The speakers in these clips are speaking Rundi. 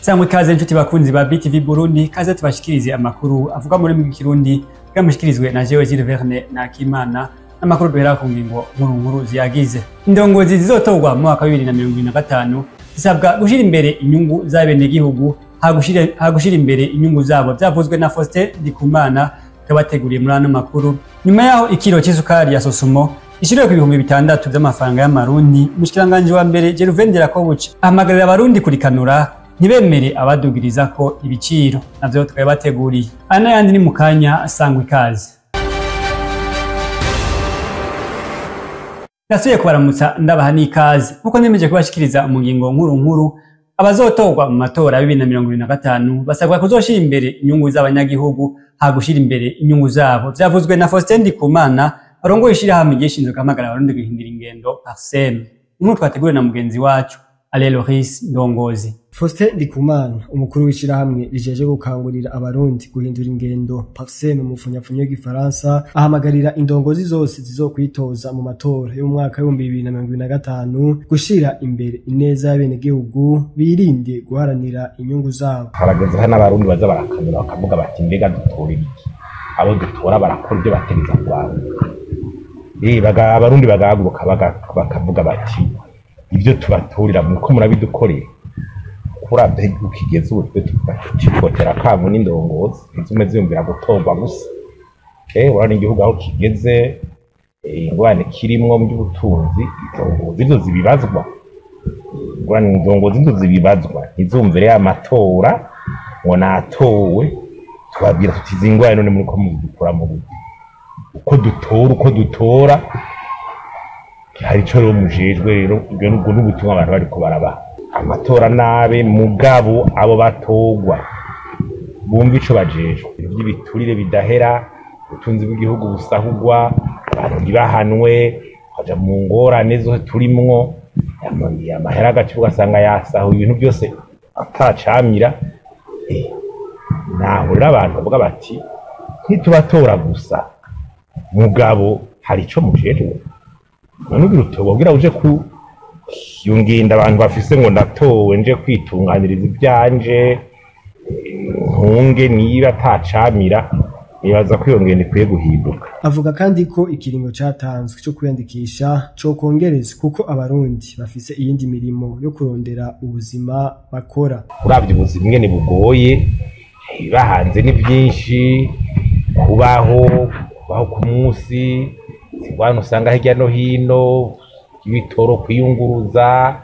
Sangwe ikaze nshuti bakunzi ba BTV Burundi, kaze tubashikirize amakuru avuga muri rurimi rw'ikirundi bwamushikirizwe na jewe Gilles Verne na Kimana. Amakuru duhera ku ngingo nkuru nkuru ziyagize. Indongozi zizotorwa mu mwaka wa 2025 zisabwa gushira imbere inyungu z'abenegihugu ha gushira imbere inyungu zabo, vyavuzwe na Faustin Ndikumana yabateguriye muri ano makuru. Nyuma yaho ikiro c'isukari ya Sosumo ishiriwe ku 6000 vy'amafaranga y'amarundi, umushikiranganji wa mbere Gervais Ndirakobuca ahamagarira abarundi kurikanura ntibemere abadugiriza ko ibiciro. Navyo twabateguriye aya n'ayandi ni mu kanya, sangwa ikaze. Nasubiye kubaramutsa ndabaha n'ikaze nkuko nemeje kubashikiriza mu ngingo nkuru nkuru. Abazotorwa mu matora ya 2025 basabwa kuzoshira imbere inyungu z'abanyagihugu ha gushira imbere inyungu zabo, vyavuzwe na Faustin Ndikumana arongoye ishirahamwe ryishinzwe guhamagara abarundi guhindura ingendo, PARCEM. Inkuru twateguriwe na mugenzi wacu Ale Loris Ndongozi. Faustin Ndikumana, umukuru w'ishirahamwe rijeje gukangurira abarundi guhindura ingendo, PARCEM mu mfunyapfunyo y'igifaransa, ahamagarira indongozi zose zizokwitoza mu matora yo mu mwaka w'2025 gushira imbere ineza y'abenegihugu, birinde guharanira inyungu zabo. Harageze hano abarundi baza barakanura bakavuga bati: "Mbega dutora ibiki? Abo dutora barakora ibyo bategeza kurangura?" Abarundi bagahaguruka bakavuga bati: "Ibyo tubaturira muriko murabidukorera?" Kuravye igihugu kigeze ubu, twe tuvuga tuti twotera akamo n'indongozi ntizume ziyumvira gutorwa gusa. Urabona igihugu aho kigeze, ingorane kirimwo mu by'ubutunzi, indongozi nizo zibibazwa. Ingorane indongozi nizo zibibazwa, ntizumvire amatora ngo natowe. Tubabwira tuti: "Izi ngorane none muriko muzidukura mu gute? Uko dutora, uko dutora, hari ico rero mujejwe." Rero ubwo nubwo n'ubutumwa abantu bariko barabaha, amatora nabe, mugabo abo batorwa bumva ico bajejwe. Ibintu by'ibiturire bidahera, ubutunzi bw'igihugu busahurwa, abantu ntibahanwe, baja mu ngorane zose turimwo, amahera agaciro ugasanga yasahuye, ibintu byose atacamira. Naho rero abantu bavuga bati: "Ntitubatora gusa, mugabo hari ico mujejwe." None ugira utoba kugira uje ku iyo ngendo abantu bafise ngo ndatowe nje kwitunganiriza ivyanje, ntunge, niba atacamira, nibaza ko iyo ngendo ikwiye guhinduka. Avuga kandi ko ikiringo catanzwe co kwiyandikisha cokongerezwa, kuko abarundi bafise iyindi mirimo yo kurondera ubuzima bakora. Uravye ubuzima ingene bugoye, ibiba hanze ni byinshi, kubaho ku munsi, ingwano usanga hirya no hino, ibitoro, kwiyunguruza,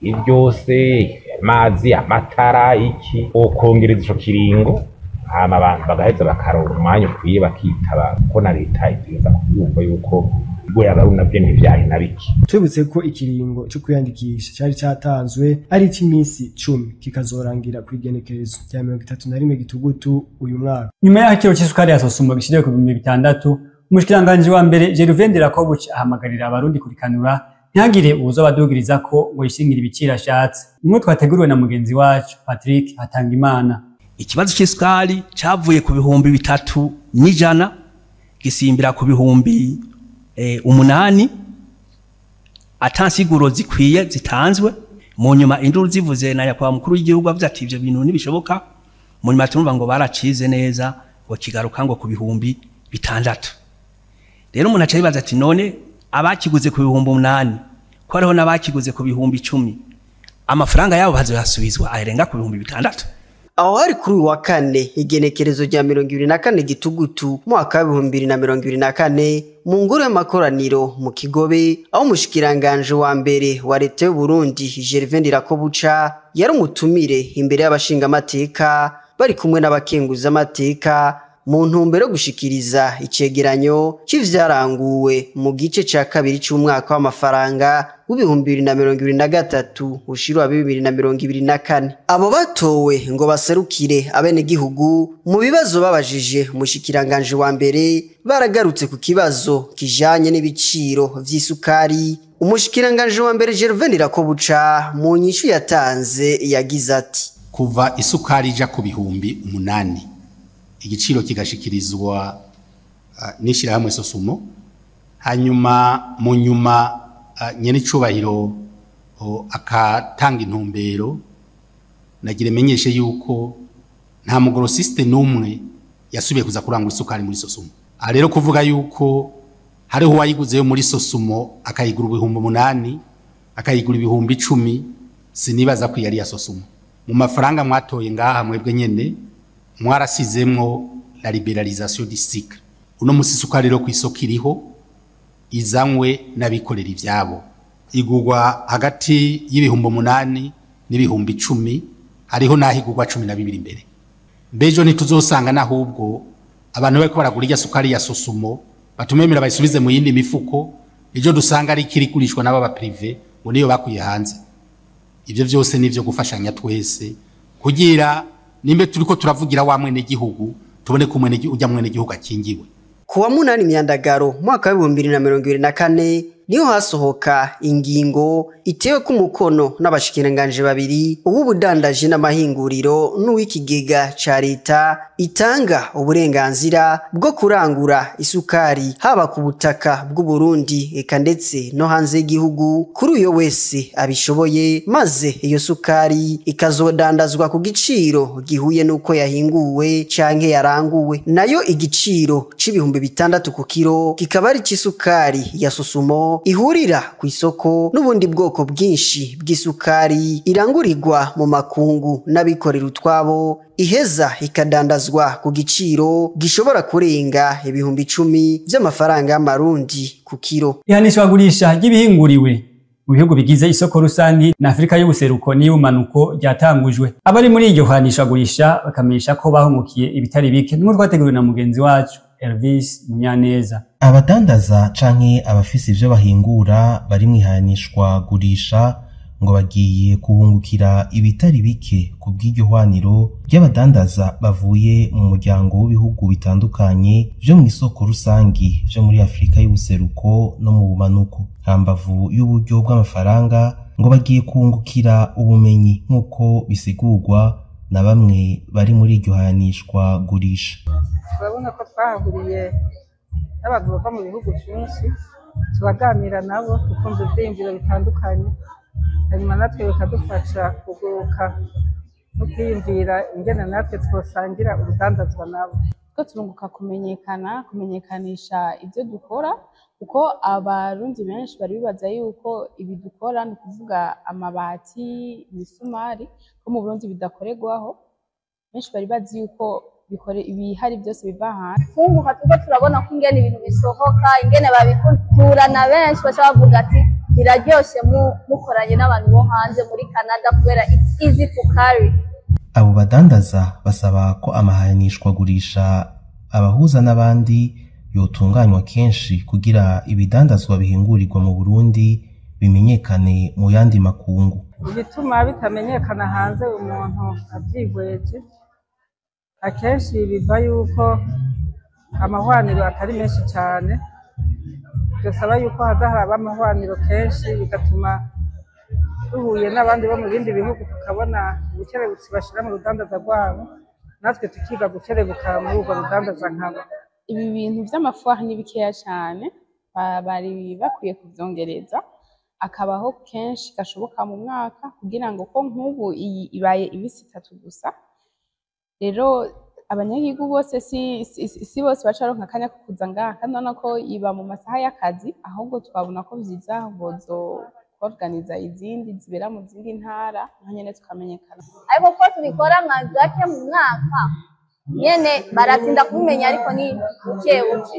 ibyose, amazi, amatara, iki. Wokongereza ico kiringo, hama abantu bagaheza bakaronka umwanya ukwiye bakitaba, kuko na leta itegereza kubyumva yuko ubwo abarundi navyo ntivyari na bike. Tubutse ko ikiringo co kwiyandikisha cari catanzwe ari ic'iminsi 10, kikazorangira kw'igenekerezo rya 31 Gitugutu uyu mwaka. Nyuma y'aho ikiro c'isukari ya Sosumo gishiriwe ku 6000, umushikiranganji wa mbere Gervais Ndirakobuca ahamagarira abarundi kurikanura ntihagire uwuzobadugiriza ko ngo yishingire ibiciro ashatse. Inkuru twateguriwe na mugenzi wacu Patrick Hatangimana. Ikibazo c'isukari cavuye ku 3100 gisimbira ku 8000 atansiguro zikwiye zitanzwe. Mu nyuma induru zivuze na nyakubahwa mukuru w'igihugu avuze ati: "Ivyo bintu ntibishoboka." Mu nyuma turumva ngo baracize neza, ngo kigaruka ngo ku 6000. Rero umuntu aca yibaza ati: "None abakiguze ku 8000, ko hariho n'abakiguze ku 10000, amafaranga yabo bazoyasubizwa arenga ku 6000?" Aho hari kuri uyu wa kane, igenekerezo rya 24 Gitugutu mwaka wa 2024, mu ngoro y'amakoraniro mu Kigobe, aho umushikiranganje wa mbere wa leta y'u Burundi Gervais Ndirakobuca yari umutumire imbere y'abashingamateka bari kumwe n'abakenguzamateka, mu ntumbero yo gushikiriza icegeranyo c'ivyaranguwe mu gice ca kabiri c'umwaka w'amafaranga w'2023 ushira wa 2024. Abo batowe ngo baserukire abenegihugu, mu bibazo babajije umushikiranganje wa mbere baragarutse ku kibazo kijanye n'ibiciro vy'isukari. Umushikiranganje wa mbere Gervais Ndirakobuca mu nyishu yatanze yagize ati: Kuva isukari ija ku 8000, igiciro kigashikirizwa n'ishirahamwe Sosumo, hanyuma mu nyuma nyene icubahiro akatanga intumbero. Nagira menyeshe yuko nta mu grossiste n'umwe yasubiye kuza kurangura isukari muri Sosumo. Aha rero kuvuga yuko hariho uwayiguzeyo muri Sosumo akayigura 8,000 akayigura 10,000, sinibaza ko yari ya Sosumo. Mu mafaranga mwatoye ngaha mwebwe nyene mwarasizemwo la libéralisation du cycle. Uno musi isukari rero ku isoko iriho izanywe n'abikorera ivyabo, igurwa hagati y'8,000 n'10,000, hariho naho igurwa 12 imbere. Mbejo ntituzosanga nahubwo abantu bariko baragura irya sukari ya Sosumo batumemera bayisubize mu yindi mifuko, ejo dusanga ari kirigurishwa n'aba ba privé ngo niyo bakuye hanze. Ivyo vyose nivyo gufashanya twese kugira nimbe turiko turavugira wa mwene gihugu tubone ko mwene ujya mwene gihugu akingiwe. Kuwa 8 Myandagaro mwaka wa 2024 niho hasohoka ingingo itewe ku mukono n'abashikiranganje babiri, uw'ubudandaji n'amahinguriro n'uw'ikigega ca leta, itanga uburenganzira bwo kurangura isukari haba ku butaka bw'u Burundi eka ndetse no hanze y'igihugu kuri uyo wese abishoboye, maze iyo sukari ikazodandazwa ku giciro gihuye n'uko yahinguwe canke yaranguwe. Nayo igiciro c'6,000 ku kiro kikaba ari c'isukari ya Sosumo ihurira ku isoko n'ubundi bwoko bwinshi bw'isukari irangurirwa mu makungu n'abikorera utwabo, iheza ikadandazwa ku giciro gishobora kurenga 10,000 by'amafaranga y'amarundi ku kiro. Ihanishwagurisha ry'ibihinguriwe mu bihugu bigize isoko rusangi na Afrika y'ubuseruko n'iy'ubumanuko ryatangujwe. Abari muri iryo hanishwagurisha bakamenyesha ko bahungukiye ibitari bike. Nk'uko twateguriwe na mugenzi wacu Elvis Munyaneza. Abadandaza canke abafise ivyo bahingura bari mwihanishwa gurisha ngo bagiye kuhungukira ibitari bike ku bw'iryo hwaniro ry'abadandaza bavuye mu muryango w'ibihugu bitandukanye vyo mu isoko rusangi vyo muri Afrika y'ubuseruko no mu bumanuko. Hambavu y'uburyo bw'amafaranga ngo bagiye kuhungukira ubumenyi nk'uko bisigurwa na bamwe bari muri iryo hanishwa gurisha. Turabona ko twahahuriye n'abantu bava mu bihugu byinshi, tubaganira nabo tukumva ivyiyumviro bitandukanye, hanyuma natwe bikadufasha kuguruka no kwiyumvira ingene natwe twosangira urudandazwa nabo. Ko turunguka kumenyekana, kumenyekanisha ibyo dukora, kuko abarundi benshi bari bibaza yuko ibi dukora ni ukuvuga amabati, imisumari, ko mu Burundi bidakorerwaho. Benshi bari bazi yuko bikore ibihari byose biva hanze. Kunguka tuko turabona ko ingene ibintu bisohoka, ingene babikura na benshi baca bavuga ati biraryoshe mukoranye n'abantu bo hanze muri Canada kubera it's easy to carry. Abo badandaza basaba ko amahanishwa gurisha abahuza n'abandi yotunganywa kenshi kugira ibidandazwa bihingurirwa mu Burundi bimenyekane mu yandi makungu. Ibituma bitamenyekana hanze umuntu avyihweje akenshi biva yuko amahwaniro atari menshi cyane, byosaba yuko haza haraba amahwaniro kenshi, bigatuma duhuye n'abandi bo mu bindi bihugu tukabona ubukerebutsi bashira mu rudandaza rwabo, natwe tukiga gukerebuka muri urwo rudandaza nkabo. Ibi bintu vy'amafoire ni bikeya cyane, bari bakwiye kuvyongereza akabaho kenshi gashoboka mu mwaka, kugira ngo ko nk'ubu iyi ibaye imisi 3 gusa. Rero abanyagihugu bose si bose bacaronka akanya ko kuza ngaha, kandi urabona ko iba mu masaha y'akazi, ahubwo twabona ko vyiza bozo organiza izindi zibera mu zindi ntara, naho nyene tukamenyekana. Ariko ko tubikora nka gake mu mwaka nyene baratinda kubimenya, ariko ni buke buke.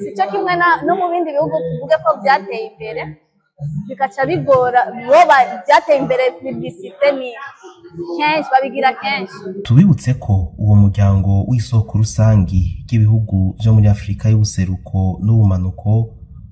Sico kimwe no mu bindi bihugu tuvuge ko byateye imbere bikaca bigora, bo byateye imbere publicité ni kenshi babigira kenshi. Tubibutse ko uwo muryango w'isoko rusangi ry'ibihugu vyo muri Afrika y'ubuseruko n'ubumanuko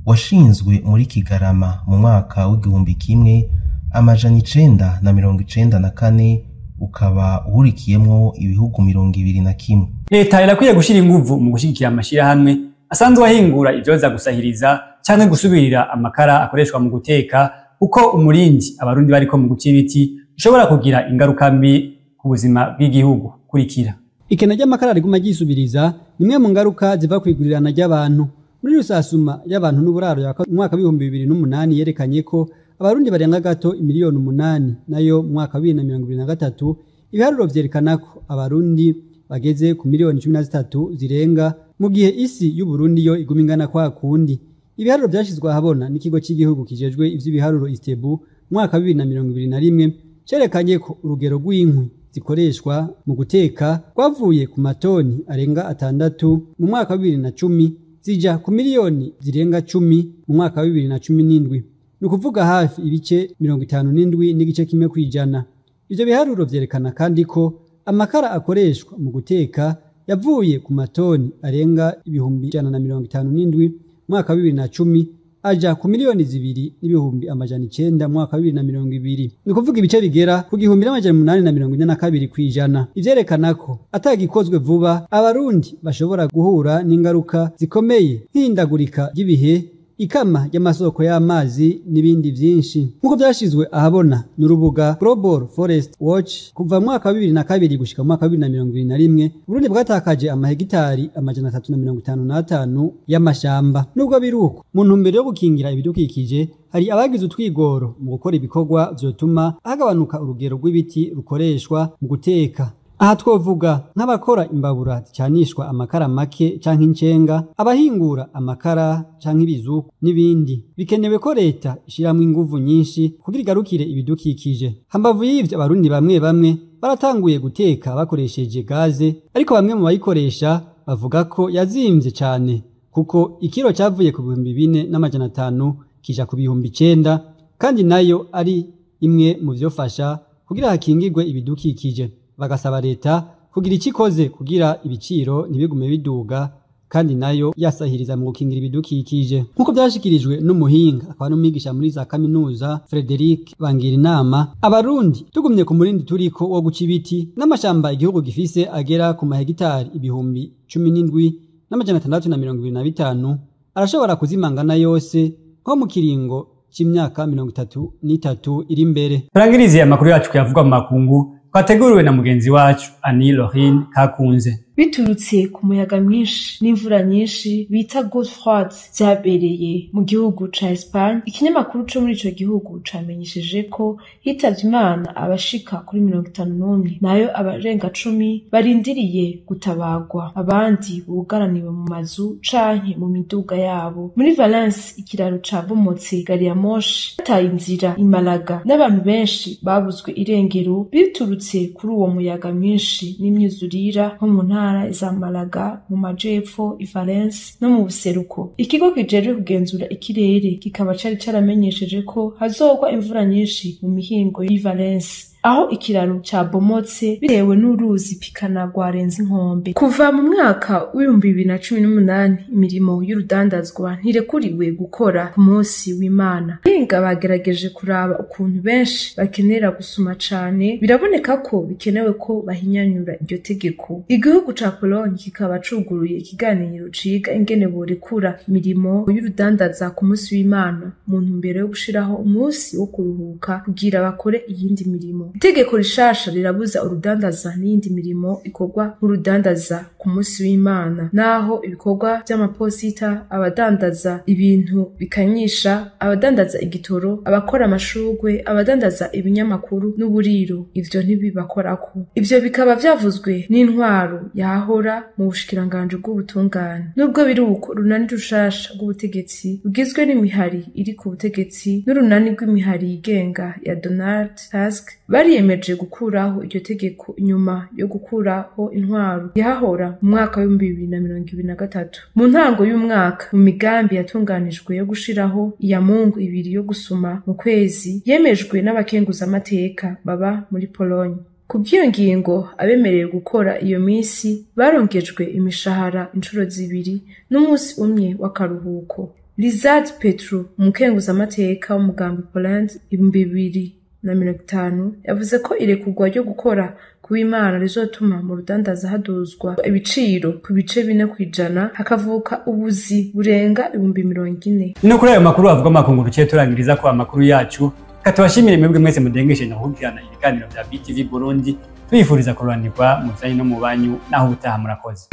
washinzwe muri Kigarama mu mwaka w'1994, ukaba uhurikiyemwo ibihugu 21. Leta irakwiye gushira inguvu mu gushigikira amashirahamwe asanzwe ahingura ivyoza gusahiriza canke gusubirira amakara akoreshwa mu guteka, kuko umurindi abarundi bariko mu guca ibiti ushobora kugira ingaruka mbi ku buzima bw'igihugu. Kurikira ikena ry'amakara riguma ryisubiriza nimwe mu ngaruka ziva kwigurirana ry'abantu. Muri rusasuma y'abantu n'uburaro ya mwaka 2008 yerekanye ko abarundi barenga gato 8 miliyoni, nayo mu mwaka 2023 Ibiharuro vyerekana ko Abarundi bageze ku miliyoni 13 zirenga, mu gihe isi y'Uburundi yo iguma ingana kwa kundi. Ibiharuro vyashizwe ahabona n'ikigo c'igihugu kijejwe ivy'ibiharuro ISTEBU mwaka wa 2021 cerekanye ko urugero rw'inkwi zikoreshwa mu guteka rwavuye ku matoni arenga 6 mu mwaka wa 2010 zija ku miliyoni zirenga 10 mu mwaka wa 2017, ni ukuvuga hafi ibice 57.1 kwijana. Ivyo biharuro vyerekana kandi ko amakara akoreshwa mu guteka yavuye ku matoni arenga 157,000 mwaka wa 2010 aja ku miliyoni 2,900,000 mwaka wa 2020, ni kuvuga ibice bigera ku 1842 kwijana. Ivyerekana ko atagikozwe vuba Abarundi bashobora guhura n'ingaruka zikomeye nk'ihindagurika ry'ibihe, ikama ry'amasoko y'amazi n'ibindi vyinshi. Nk'uko vyashizwe ahabona n'urubuga Global Forest Watch, kuva mu mwaka wa 2002 gushika mu mwaka wa 2021 Burundi bwatakaje amahegitari 355 y'amashamba. Nubwo biruko, mu ntumbero yo gukingira ibidukikije, hari abagize utwigoro mu gukora ibikorwa vyotuma hagabanuka urugero rw'ibiti rukoreshwa mu guteka. Aha twovuga nk'abakora imbabura zicanishwa amakara make canke incenga, abahingura amakara canke ibizuku n'ibindi. Bikenewe ko leta ishiramwo inguvu nyinshi kugira igarukire ibidukikije. Hambavu y'ivyo, Abarundi bamwe bamwe baratanguye guteka bakoresheje gaze, ariko bamwe mu bayikoresha bavuga ko yazimvye cane, kuko ikiro cavuye ku 4,500 kija ku 9,000, kandi nayo ari imwe mu vyofasha kugira hakingirwe ibidukikije. Bagasaba leta kugira icikoze kugira ibiciro ntibigume biduga, kandi nayo yasahiriza mu gukingira ibidukikije. Nk'uko vyashikirijwe n'umuhinga akaba n'umwigisha muri za kaminuza Frederic Bangirinama, Abarundi tugumye ku murindi turiko wo guca ibiti n'amashamba igihugu gifise agera ku mahegitari 17,625 arashobora kuzimangana yose nko mu kiringo c'imyaka 33 iri imbere. Turangirize amakuru yacu kuyavugwa mu makungu twateguriwe na mugenzi wacu Annie Lorine Kakunze. Biturutse ku muyaga mwinshi n'imvura nyinshi bita Godefroid vyabereye mu gihugu ca Espagne, ikinyamakuru co muri ico gihugu camenyesheje ko hitavye Imana abashika kuri 51, nayo abarenga 10 barindiriye gutabagwa, abandi bugaraniwe mu mazu canke mu miduga yabo. Muri Valence ikiraro cabomotse, gari ya moshi yataye inzira i Malaga, n'abantu benshi babuzwe irengero biturutse kuri uwo muyaga mwinshi n'imyuzurira nko mu ntara za Malaga, mu majepfo, i Valence no mu buseruko. Ikigo kijejwe kugenzura ikirere kikaba cari caramenyesheje ko hazogwa imvura nyinshi mu mihingo y'i Valence, aho ikiraro cabomotse bitewe n'uruzi Pikana rwarenze inkombe. Kuva mu mwaka w'2018 imirimo y'urudandazwa ntirekuriwe gukora ku munsi w'Imana. Abahinga bagerageje kuraba ukuntu benshi bakenera gusuma cane, biraboneka ko bikenewe ko bahinyanyura iryo tegeko. Igihugu ca Pologne kikaba cuguruye ikiganiro ciga ingene borekura imirimo y'urudandaza ku munsi w'Imana mu ntumbero yo gushiraho umunsi wo kuruhuka kugira bakore iyindi mirimo. Itegeko rishasha rirabuza urudandaza n'iyindi mirimo ikorwa nk'urudandaza ku munsi w'Imana, naho ibikorwa vy'amaposita, abadandaza ibintu bikanyisha, abadandaza igitoro, abakora amashurwe, abadandaza ibinyamakuru n'uburiro, ivyo ntibibakorako. Ivyo bikaba vyavuzwe n'intwaro yahora mu bushikiranganji bw'ubutungane. Nubwo biri uko, urunani rushasha rw'ubutegetsi rugizwe n'imihari iri ku butegetsi n'urunani rw'imihari yigenga ya Donald Tusk bariyemeje gukuraho iryo tegeko inyuma yo gukuraho intwaro yahahora mu mwaka w'2023. Mu ntango y'umwaka, mu migambi yatunganijwe yo gushiraho iyamungu ibiri yo gusuma mu kwezi yemejwe n'abakenguzamateka baba muri Pologne. Kubw'iyo ngingo, abemerewe gukora iyo misi barongejwe imishahara inshuro 2 n'umunsi umwe w'akaruhuko. Lizard Petru, umukenguzamateka w'umugambi Poland 2050, yavuze ko irekurwa ryo gukora kuw'Imana rizotuma mu rudandaza haduzwa ibiciro ku bice 4%, hakavuka ubuzi burenga 40,000. No kuri ayo makuru avuga makungu duciye turangiriza ko amakuru yacu. Katubashimire mwebwe mwese mudengeshe na gukurikirana ibiganiro bya BTV Burundi, tubifuriza kururanirwa mu byanyu no mu banyu, naho ubutaha. Murakoze.